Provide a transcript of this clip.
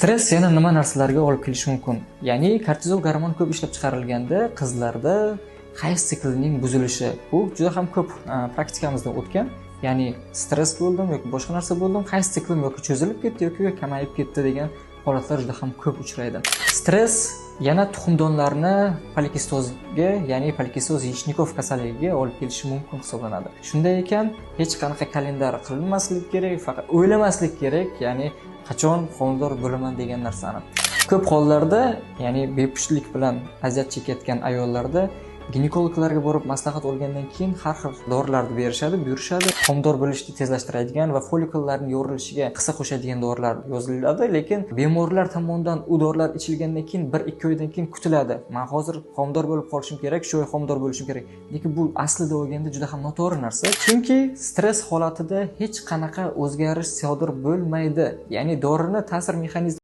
Stress yana nima narsalarga olib kelishi mumkin? Ya'ni kortizol gormoni ko'p ishlab chiqarilganda qizlarda hayz siklining buzilishi, bu juda ham ko'p praktikamizda o'tgan. Ya'ni stress bo'ldim yoki boshqa narsa bo'ldim, hayz siklim yoki cho'zilib ketdi, yoki kamayib ketdi degan holatlar juda ham ko'p uchraydi. Stress yana tuxumdonlarni polikistozga, ya'ni поликистоз яичников kasalligiga olib kelishi mumkin hisoblanadi. Shunday ekan, hech qanaqa kalendar qilinmasligi kerak, faqat o'ylamaslik kerak, ya'ni qachon homilador bo'laman degan narsani. Ko'p hollarda, ya'ni bepushtlik bilan aziyat chekayotgan ayollarda ginekologlarga borib maslahat olgandan keyin har xil dorilarni berishadi, buyurishadi. Homilador bo'lishni tezlashtiradigan va follikullarning yorilishiga hissa qo'shadigan dorilar yoziladi, lekin bemorlar tomonidan u dorilar ichilgandan keyin 1-2 oydan keyin kutiladi. Man hozir homilador bo'lib qolishim kerak, shu oy homilador bo'lishim kerak. Lekin bu aslida olganda juda ham noto'g'ri narsa. Chunki stress holatida hech qanaqa o'zgarish sodir bo'lmaydi. Ya'ni dorini ta'sir mexanizmi